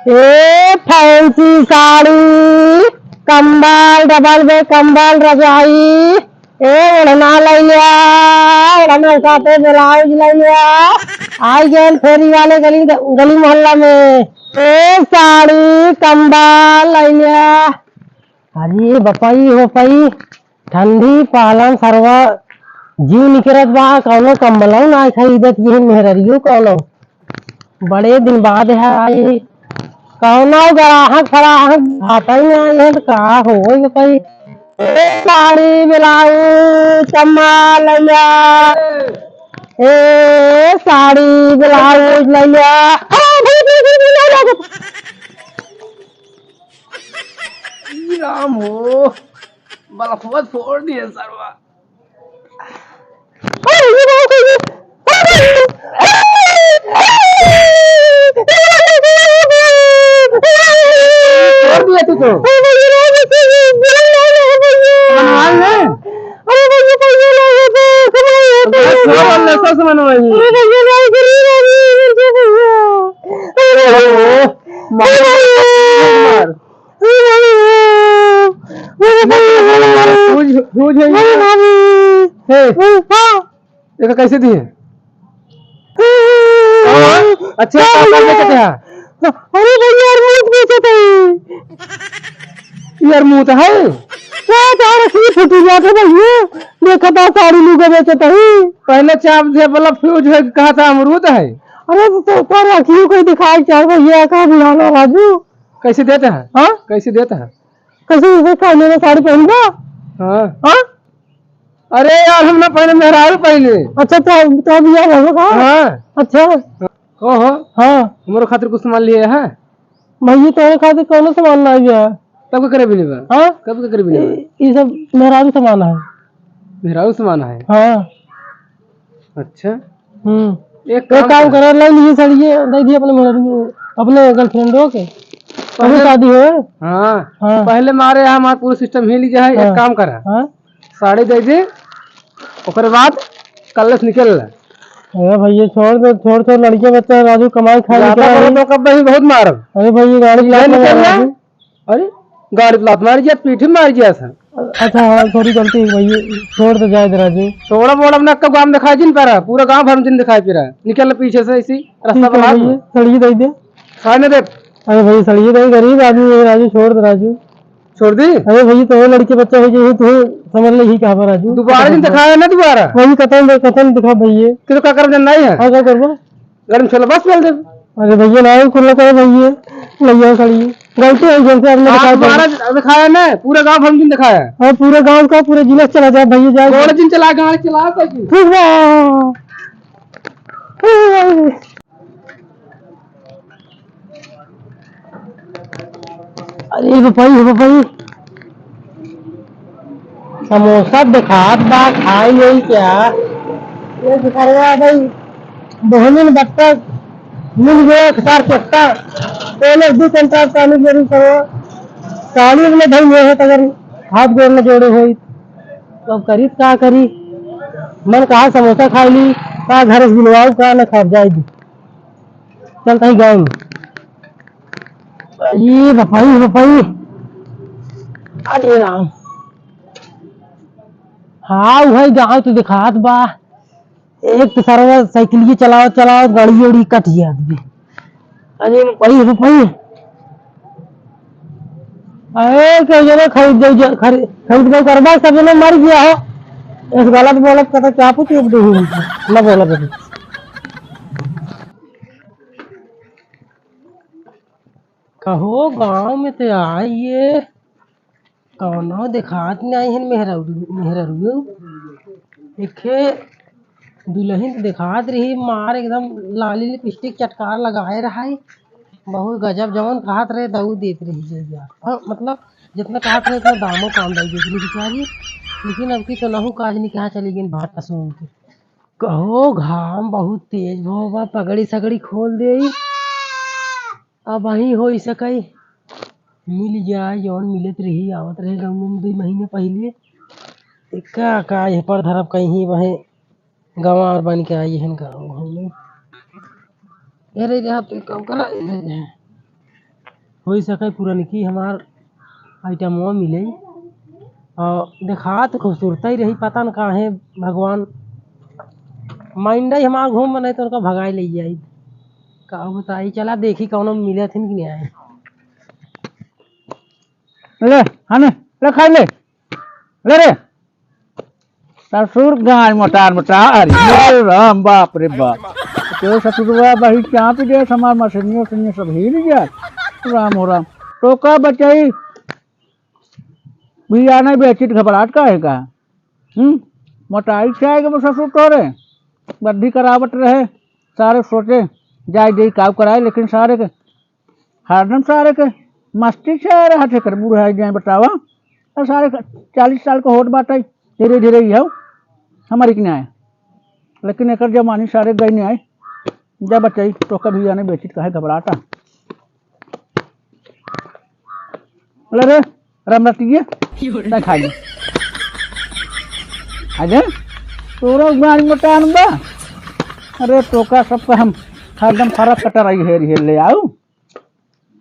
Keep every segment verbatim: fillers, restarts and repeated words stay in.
ए फैंसी साड़ी, कंबल, डबल बेड कंबल, रजाई, ए ओढ़ना लइल्या, ओढ़ना साथे ब्लाउज लइल्या। आई गए फेरी वाले गली, गली मोहल्ला में। ए साड़ी, कंबल लइल्या। अरे बपई हो पई, ठंडी पालन सरवा जीव निकरत बा, कौनो कंबलौ ना खरीदत ये मेहररियो कौनो। बड़े दिन बाद है आई, कौनो ग्राहक फराहक आता ही ना है, तो का हो गई बताई? ए साड़ी ब्लाउज चम्मा लइल्या, ए साड़ी ब्लाउज लइल्या। अरे भाई, भाई, भाई, भाई, भाई, भाई। ई राम हो, बल्बवा फोड़ दिए सरवा। छोड़ दिया तू तो। मनवाल ने? अरे भैया, भैया, लोग तो, सब लोग तो। कैसे मनवाल ने? कैसे मनवाल ने? अरे भैया, भाई, गरीब आदमी है, भैया। अरे भैया। मार। अरे भैया। अरे भैया। फूज, फूज है। अरे भाभी। हे। अरे हाँ। एका कैसे दिए? हाँ, अच्छा, का, का बेचत है? अरे भैया, अरमूद बेचत है। ये अरमूद है? क्या जा रखी फूटी जात है भैया? देखा था साड़ी लुगा बेचत है। पहले चाप दे, बोला फ्यूज है, कहा था अमरूद है। अरे तो, तो पर रखियो कोई दिखाई चाहे भैया, का बुढ़ाना राजू? कैसे देते हैं? हाँ? कैसे देते हैं? कैसे, कैसे कहने में साड़ी पहनबा? हाँ। हाँ? अरे यार, हम ना पहने, मेहरारू पहने। अच्छा, तो, तो अब यह होगा का? हाँ। अच्छा। कहो। हाँ। हमरो खातिर कुछ सामान लिए है? भैया, तोरे खातिर कौनो सामान ना आइया। तब का करे भी नहीं बा? हाँ? कब का करे भी नहीं बा? ये, ये सब मेहरारू सामान है। मेहरारू सामान है? हाँ। अच्छा। हम्म। एक एक काम काम कर। करा, ले लिए साड़ी, ये दे दिए अपने मेहरारू, अपने गर्लफ्रेंडों के। अभी पहले शादी हो? हाँ। हाँ। पहले मारे यहाँ हमारा पूरा सिस्टम हिल गया है, एक हाँ। काम करा। हाँ। साड़ी दे दे, ओकर बाद कल से निकल ले। अरे भैया, छोड़ दे, छोड़, छोड़, लड़के बच्चा राजू कमाई खाए ज्यादा निकल बोलो रही। तो कब भाई बहुत मारब। अरे भैया, गाड़ी ये लात निकल लगा ले। राजू। अरे, गाड़ी पे लात मार गया, पीठ में मार गया सर। अच्छा, हाँ, थोड़ी गलती हो गई, छोड़ दे, जाए दे राजू। थोड़ा मोड़ा अपना आपका गांव दिखाई जिन पारा, पूरा गांव भर में जिन दिखाई पी रहा है। निकल पीछे से इसी रास्ता ठीक है बना भैया, दो। सड़िए दे दे। खाने दे। अरे भाई, सड़िए दे, गरीब आदमी है राजू, छोड़ दे राजू। छोड़ दी? अरे भाई, तो लड़के बच्चा हो जाए, तू समझ ले ही कहा राजू। दोबारा जिन दिखाया ना दोबारा। वही कतल दे, कतल दिखा भैया। कि तो का करब जन नहीं है? हाँ, क्या करबो? गाड़ी में छोला बस डाल दे। अरे भैया, ना कुल करे भैया, लइया खड़ी। गलती हो गई से, अब ना आप दिखाई दोबारा दे। दिखाया ना, पूरा गांव भर में दिखाया। हाँ, पूरे गांव का, पूरे जिला से चला जाए भैया, जाए। गोड़ दिन चला, गाड़ी चला सकी। ठीक बा। अरे बपई, बपई। समोसा देखात बा, खाई लेई क्या? ये भिखारिया भाई, बहनिन बत्तख, मिल गया एक चार चक्का, पहले दो कंटार पानी जरूर करो, साड़ी में धई हुए है, तो अगर हाथ गोड़ में जोड़े होई, तो अब करी का करी? मन कहा समोसा खाई ली, का घर से दिलवाऊ, का न खा जाए दी। चल तई गाँव में। अरे बपई, बपई। अरे राम। हाँ, वही गाँव तो दिखात बा। एक तो सरवा साइकिलिये चलावत, चलावत गाड़ी उड़ी कट गया आदमी। अरे बपई, बपई। अरे, तो जने खरीद दे, ज-, खरी-, खरीद के करबा, सब जने मर गया हो। इस गलत बोलत का तो क्या पूछे, एक दो ही मिनट। ना बोला कभी। कहो, गाँव में तो आइए, कौनो देखात नहीं है मेहररू, मेहररू। एखे दुलहिन तो देखात रही, मार एकदम लाली लिपस्टिक चटकार लगाए रहा है। बहुत गजब, जवन कहत रहे, दऊ देत रही है यार। हाँ, मतलब, जितना कहत रहे, उतना दामो काम दई देत रही बेचारी। लेकिन अब की तो नहु काज नहीं कहा चली गई भाटा सूंघ के। कहो घाम बहुत तेज भो बा, पगड़ी सगड़ी खोल देई। अब वही होई सकई, मिल जाए जौन मिलत रही, आवत रहे गाँव में दुई महीने पहिले। ते का, का एह पर धरब कहीं वहे गंवार बन के आई हन गाँव में। अरे जा तू काम करा, इधर जा। होइ सके पुरनकी हमार आइटमवा मिले। और देखात खूबसूरत ही रही, पता न काहे भगवान माइंडे ही हमार घूम बनाई तो उनका भगाई ले जाई। का बताई, चला देखी कौनो मिले थिन कि नहीं आए। ले, हाँ ने, ले खाई ले। ले रे। ससुर गाय मोटार मोटार। अरे राम, बाप रे बाप। तो ससुरवा बही चाप दे, हमार मशीनियो उशीनियो सब हिल जात। राम हो राम। तो का बचाई? बियाने बेचित घबरात काहे का? हम्म? मोटाई से आएगा वो ससुर तोरे। बद्धी करावत रहे। सारे सोचे, जाए दे काव कराए, लेकिन सारे के हरदम सारे के मस्ती से रहत है कर बूढ़ा जाए बतावा। और सारे के चालीस साल का होत बाटे, धीरे धीरे ही हो, हमारी के नहीं आए। लेकिन एकर जमानी सारे गई नहीं आए। जा बचाई, तो कभी आने बेचित काहे घबराता। अरे रे, रामरतिया, तै खा ले। अरे, तोरा गाड़ी में टान बा। अरे, तोका सबका हम हरदम फरक कटराई हेर हेर ले आऊ।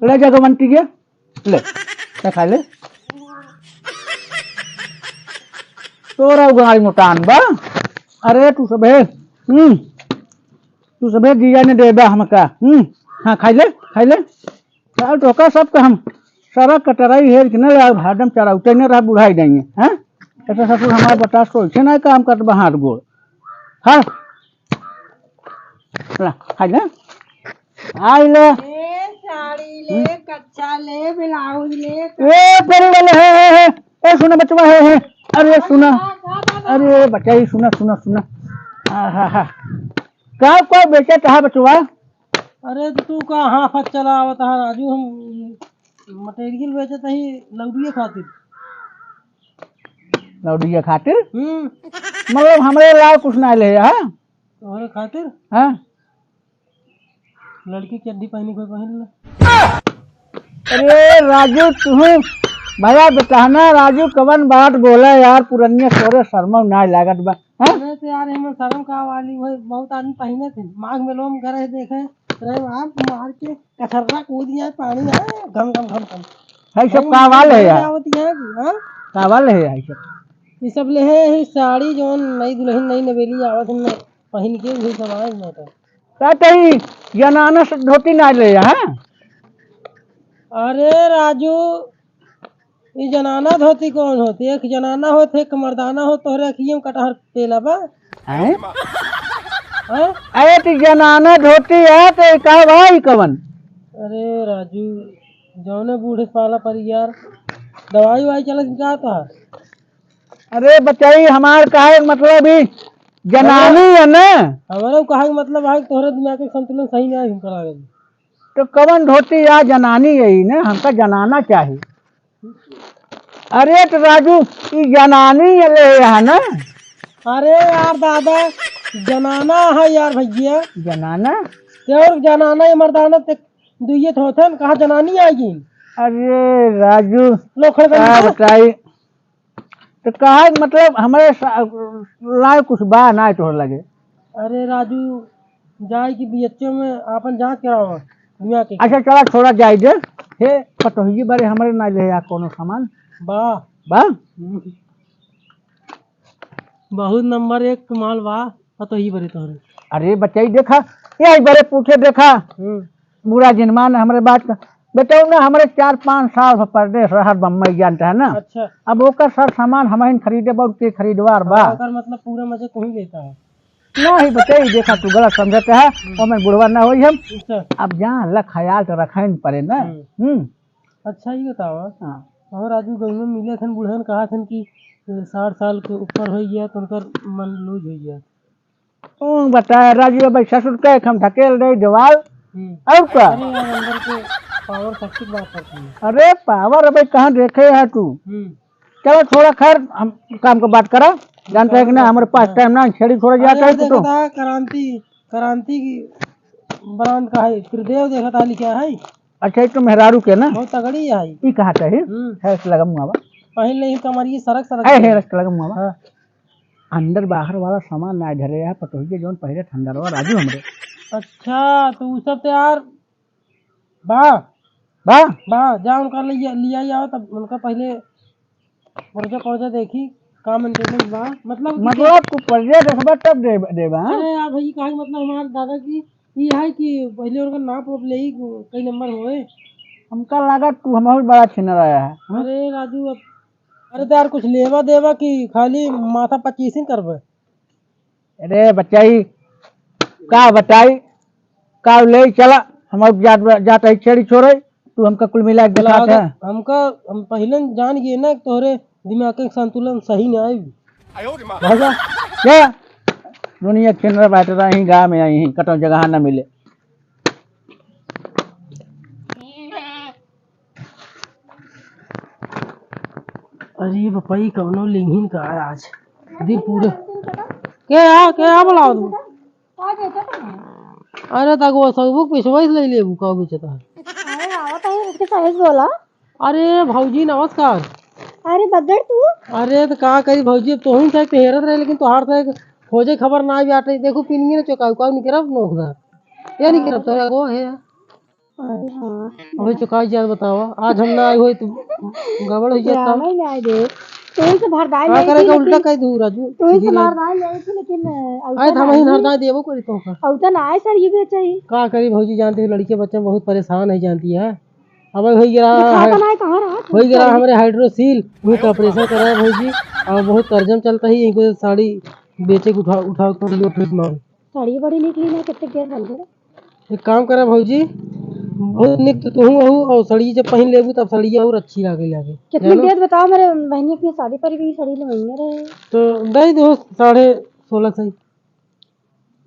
ले जा गवन पी के, ले, ले खा ले। तोरा गाड़ी में टान बा। अरे, तू सबे, हम्म, तू सबे जिया ने देबा हमका, हम्म, हाँ, खा ले, खा ले। चल, तोका सबका हम सड़क कटराई हेर के न ले, हरदम चराउते न रह, बुढ़ाई जाइए, हैं? ऐसा ससुर हमारे बतास तो ऐसे ना काम करत बा हाथ गोड़। हाँ। ला, खा ले। आई ले। ए, साड़ी ले, हम्म। कच्छा ले, ब्लाउज ले। ए, तेरे वाले, हे, हे, हे। ए, सुना बचवा, हे, हे। अरे, सुना। का, का, का, का? अरे, बचाई, सुना, सुना, सुना। आहा, हा। का, का बेचत है बचवा? अरे, तो तू का हाफत चला आवत है, राजू? हम मटेरियल बेचत ही लौड़िए खातिर। लौड़िए खातिर? हम्म। मतलब, हमरे लायक कुछ ना ले, हाँ? तोहरे खातिर? हाँ। लड़की चड्डी पहनी कोई पहन ले। अरे राजू, तुहू भया बेटहना राजू, कवन बात बोला यार, पुरनिया तोरे शर्मा नाय लागत बा, हाँ? अरे तो यार, एमे शर्म का वाली, वही बहुत आदमी पहिने थे, माघ में लोम गरह देखे, अरे बाप, मार के कछर्रा कूद गया, पानी है, घम घम घम घम। है सब अरे का वाल है यार? आवत यहाँ की, हाँ? का वाल है यार सब? ये सब ले है, है साड़ी जौन नई दुल्हन, नई नवेली आवत है, पहन के वही सब आए हैं तो। का तई जनाना से धोती ना ले, हाँ? अरे राजू, ई जनाना धोती कौन होती? एक जनाना होत, एक मर्दाना होत, तोहरे अखियों में कटहर पेला बा। हैं? हैं? अरे, तो जनाना धोती है, तो ई का भाई कवन? अरे राजू, जौने बूढ़े से पाला परी यार, दवाई उवाई चलत का तोहार? अरे बचाई, हमार काहे मतलब ही जनानी है ना। हमारा कहे के मतलब है कि तोहरे दिमाग के संतुलन सही नहीं है, हम करा गए। तो कवन धोती या जनानी है ही ना, हमका जनाना चाही। अरे तो राजू, ई जनानी है ले यहाँ ना। अरे यार दादा, जनाना है यार भैया। जनाना? ते और जनाना ये मर्दाना ते दुइये तो होते हैं, कहाँ जनानी आएगी? अरे राजू, लोखड़ का का बताई? तो कहा मतलब हमरे सा-, लायक कुछ बा ना तोहर लगे। अरे राजू, जाए कि बीएचओ में आपन जांच करावा दुनिया के। अच्छा चला छोड़ा जाए दे। हे पतोहिए बारे हमरे ना ले आ कोनो सामान। बा। बा? हम्म। बहुत नंबर एक माल बा पतोही बरे तोहरे। अरे बचाई देखा, यही बरे पूछे देखा। हम्म। बुरा जिन मान हमरे बात का। बताओ ना, हमरे चार पाँच साल से परदेस रहत बम्बई जानता है ना। अच्छा। अब ओकर सर सामान हमहिन खरीदे बा, के खरीदवार बा। हाँ, ओकर मतलब पूरा मजे तू ही लेता है। नहीं बचाई देखा, तू गलत समझत है, हम्म। ओमे बुढ़वा ना होई हम। अच्छा। अब जान ला ख्याल तो रखे न पड़े ना। हम्म। हम्म। अच्छा, ये बतावा। हाँ। और राजू गौनों मिले थन बुढ़न कहा थन कि साठ साल के ऊपर हो गया तो उनकर मन लूज हो गया। कौन बताया राजू, भाई ससुर के हम ढकेल दे देवाल। हम्म। और का? अरे यार, अंदर के पावर शक्ति की बात करती है। अरे पावर अबे कहाँ देखे है तू? हम्म। चलो छोड़ा, खैर हम काम को बात करा, जानते हैं कि ना, हमारे पास हाँ। टाइम ना, छेड़ी छोड़ा जाता अरे है देखो तो। ता, क्रांति, क्रांति की ब्रांड का है, त्रिदेव देखा था लिखा है। अच्छा, ये तो मेहरारू के ना? बहुत तगड़ी है। ई कहा चाही? हम्म। है, इस लगम हुआ बा। पहले ही कमर ये सरक सरक है, गई। है, इस लगम हुआ बा। हाँ। अंदर बाहर वाला सामान ना धरे है, पतोही के जौन पहले ठंडरवा राजू हमरे। अच्छा, तो उ सब तो यार बा। बा? बा, जा उनका ले, ले आई आओ, तब उनका पहिले पुर्जा पुर्जा देखी, का maintenance बा, मतलब कि मतलब तू पुर्जा देखबा तब दे, देबा, हाँ? अरे यार भाई, काहे मतलब हमार दादा की ई है कि पहिले उनका नाप वाप लेई, कई नंबर होए। हमका लगा तू हमहू बड़ा छिनरा है। अरे राजू, अब, अरे तो यार कुछ लेबा देबा कि खाली माथा पच्चीस ही करबे? अरे बचाई, का बताई, का ले चला, हम जात, जात है छेड़ी छोड़े, तू हमका कुल मिला के दिखात है। हमका, हम पहिले जान गए ना, तोहरे दिमाग के संतुलन सही नहीं आई। भागा, क्या? दुनिया छिनरा बाटे रही, गाँव में आई, कतौ जगह ना मिले। अरे बपई, कौनो लिंगिन का आज दिन पूरे। के आ, के आ बोलाओ तू? अरे तक वो सब बुक पिछवाई से ले लेबू का बेचता है। अरे आवत है, उसके सही बोला। अरे भौजी नमस्कार। अरे बगड़ तू। अरे तो का करी भौजी, अब तोहिन से हेरत रहे, लेकिन तोहार से खोजे खबर ना आई बाटे। देखो पिनिये ने चुकाऊ, का निकरब नोक दा। ये निकरब तोरा को है। अरे हाँ। अबे चुकाई जात बतावा, आज हम ना आए होई तो गड़बड़ हो जात काम। नहीं आए दे। तू ही से भरदाई का करे का उल्टा कह दू राजू। तू ही से भरदाई ले थी, लेकिन, अ, आए था वही भरदाई देबो करी तो का। औ तो ना आए सर, ये भी चाहिए। का करी भौजी, जानती हो लड़के बच्चे बहुत परेशान है, जानती है। अब हो गया दिखाता है, ना है, कहाँ रहा? हो गया हमरे हाइड्रोसील, वही का ऑपरेशन करा है भौजी। और बहुत कर्जम चलता है, इनको साड़ी बेचे के उठा, उठा कर लियो ट्रीट मांग। साड़ी बड़ी निकली ना, कितने गैस बन गए। एक काम करा भौजी, बहुत निक तो तू हूँ और साड़ी जब पहन लेबू तब साड़ी और अच्छी लागे लागे। कितनी जानो? गैस बताओ, मेरे बहनी की शादी पर भी साड़ी ले महंगे रहे। तो दे दो साढ़े सोलह सौ।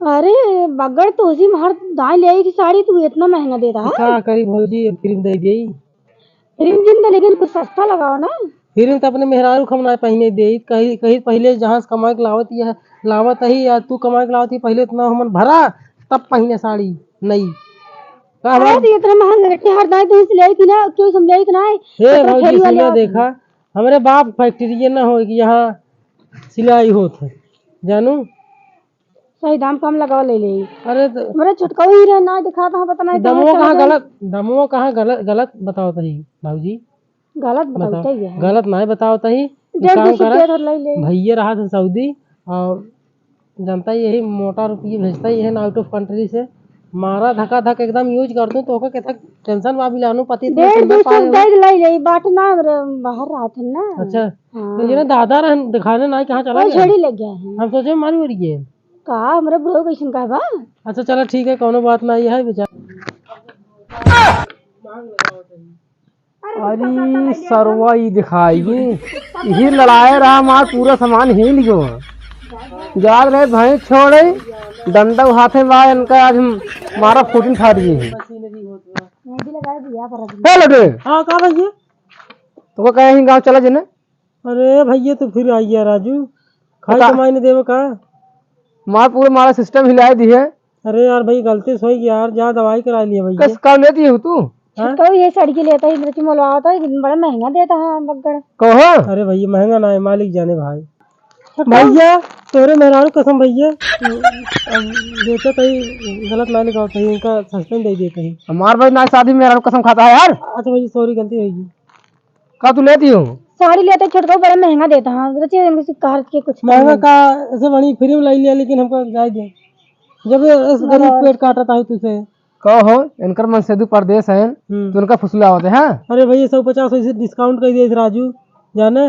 अरे बगड़, तोसी महर दाई ले आई थी साड़ी, तू इतना महंगा दे रहा है। का करी भौजी, फिर दे दे। फिर जिन दे, लेकिन कुछ सस्ता लगाओ ना। फिर तो अपने मेहरारू खम ना पहने दे, कहीं, कहीं पहले जहाँ से कमाई के लावत, यह लावत ही या तू कमाई के लावत ही, पहले इतना हमन भरा, तब पहने साड़ी नई। का अरे हमार तो इतना महंगा रेट है, हर दाई तोसी ले आई थी ना, क्यों समझाई इतना है? हे इतना भौजी, फेरी वाले सुना आओ। देखा, हमरे बाप फैक्ट्री ये ना हो कि यहाँ सिलाई होत है, जानू। सही दाम कम लगावा ले ले। अरे तो हमरे छोटका ही रहे ना दिखाता हूँ, पता नहीं कहाँ दमवा चला कहाँ गया। गलत, दमवा कहाँ गलत, गलत बताओ तही भौजी। गलत बताओ। बताओ तही है। गलत नहीं बताओ तही। डेढ़ काम दो सौ करा, रुपया धर ले ले। भैया रहा था सऊदी और जनता यही मोटा रुपये भेजता ही है ना out of country से। मारा धका धक एकदम use कर दूं तो ओकर केथा tension बा बिलानु पति इतना डेढ़ सुंदर दो सौ पाए हो। दे ले ले, बात ना हमरे बाहर रहत है ना। अच्छा। हाँ। तो ये ना दादा रहन दिखाने ना कहाँ चला कोई गया? छेड़ी लग गया है। हम सोचे मारी उड़ी गए। का हमरे बुढ़ऊ कैसन का बा? अच्छा चला ठीक है, कौनो बात ना, ये है बेचारा। अरे सरवा ई दिखाई, यही लड़ाए रहा, हमार पूरा सामान हिल गयो। जात रहे भैंस छोड़े, डंडा हाथे बा इनका, आज हम मारा फूटिन फाट गई है। मेहंदी लगाए दिया पर अभी। हे लगे। हाँ, का भैया? तो कहे ही गाँव चला जने। अरे भैया, तो फिर आइए राजू, खाई बता। कमाई ने देवे का? मार पूरा मारा system हिलाए दिए। अरे यार भाई, गलती से होई यार, जा दवाई करा लिए भैया। कस काम लेती हो तू? हाँ? तो ये साड़ी के लेता है, इधर की मोलवा होता है, बड़ा महंगा देता है बगड़। कहो। अरे भैया, महंगा ना है, मालिक जाने भाई। छोटका। भैया, तोरे मेहरारू कसम भैया, अब बेचत ही गलत ना लगावत ही, इनका suspend दे देता ही। हमार भाई ना शादी में मेहरारू कसम खाता है यार। अच्छा भैया, sorry, गलती होगी। का तू लेती हो? साड़ी लेते छोटका, बड़ा महंगा देता है, सोचे इनसे कहा के कुछ महंगा कम। का, ऐसे बड़ी free में लाई लिया, लेकिन हमको जाए दे। जब ये इस गरीब बराबर। पेट काटता है तुझे। कहो, इनकर मन से दू परदेश है, हम्म। तो उनका फुसला होते हैं। अरे भैया, सौ पचास वैसे discount कर दिए थे राजू, जाने?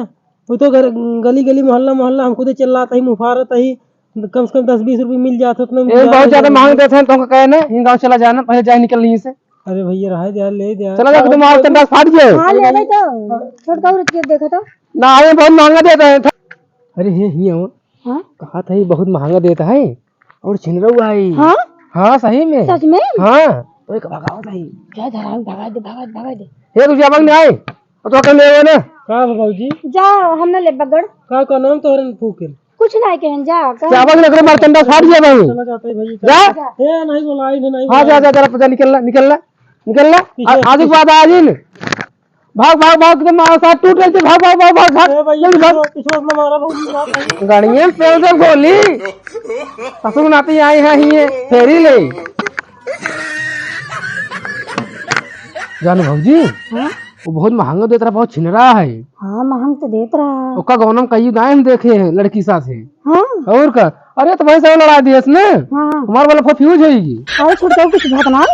वो तो घर, गली गली, मोहल्ला मोहल्ला हम खुदे चिल्लात ही, मुफारत ही, कम से कम दस बीस रुपये मिल जात, उतना ये बहुत ज्यादा महंग देते हैं, तो हमको कहे ना, इन गाँव चला जाना, पहले जाए निकल यहीं से। अरे भैया, रहा दे यार, ले दे यार। चला जा, तुम आओ, चंदा फाट गए। हाँ, ले भाई तो, छोटका और के देखा तो। ना, ये बहुत महंगा देता है। अरे, ये, ये हो। हाँ? कहा था, ये बहुत महंगा देता है। और छिनरऊ आई। हाँ? हाँ, सही में। सच में? हाँ। तो एक भगाओ सही। क्या धराम, भगा दे, भगा दे, भगा दे। हे, तुझे अब नहीं आए। और तो कर ले ना। का भगाओ जी? जा, हम ना ले बगड़। का, का नाम तोहरे फूके? कुछ नहीं कहन, जा, का? क्या बात लग रहा, मार चंदा फाड़ दिया भाई। चला जाता है भाई। जा। ए, नहीं बोला, आई नहीं, हाँ, नहीं जा, बोला। जा, जा, जा, निकल ले, निकल ले, निकल ले। पीछे, आ-, आजू के बाद आ जिन। भाग, भाग, भाग, एकदम मारा साथ टूट रही थी। भाग, भाग, भाग, भाग, भाग। ए भाई, जल्दी भाग। पीछे, पीछे से मारा, भाई, मारा, भाई। गाड़ियाँ में पेल दे गोली। ससुर नाती आई है, ही है, फेरी ले। जाने भौजी, हाँ? वो बहुत महंगा देत रहा, बहुत छिनरा है। हाँ, महंग तो देत रहा। ओका गौनम कई दाए हम देखे हैं लड़की साथ है। हाँ। और का? अरे तो भाई साहब लड़ा दिए इसने। हाँ। हमार वाला फोन फ्यूज होएगी। अरे छुटकाऊ कुछ बात ना।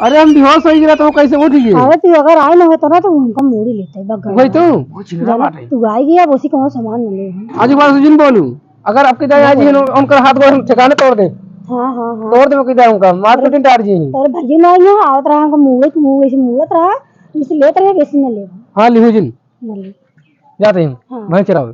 अरे हम बेहोश हो गया तो वो कैसे उठ गए? अरे तू अगर आए ना होता ना तो उनका मूड़ी लेते बग्गा। वही तो। बहुत छिनरा बात है। तू आएगी अब उसी को सामान मिले। आज एक बार सुजिन बोलू, अगर आपके जाए आज ही उनका हाथ गोड़ हम ठिकाने तोड़ दे। हाँ, हाँ, हाँ। तोड़ दे कि जाए उनका, मार पीट डार जी। अरे भैया ना यहाँ आवत रहा, हमको मुँह के मुँह ऐसे मुड़त रहा, इसे लेत रहे, वैसे न ले। हाँ, लिहू जिन। न ले। जाते हैं, हाँ। भैंस चरावे।